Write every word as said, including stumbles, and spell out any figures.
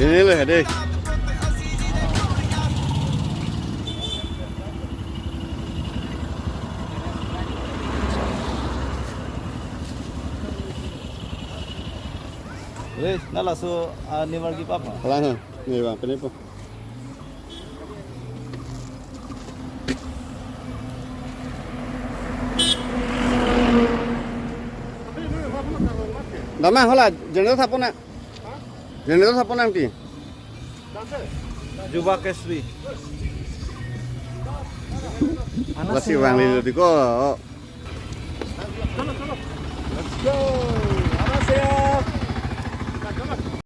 Ini lah deh. Wes, na laso, ah, nimargi papa. Kalang ha, ni bang, penipu. Damang hala, generator thapo na. Generator thapo na ti. Jubak S B. Lasi vanglo tiko. Let's go. Awas ya.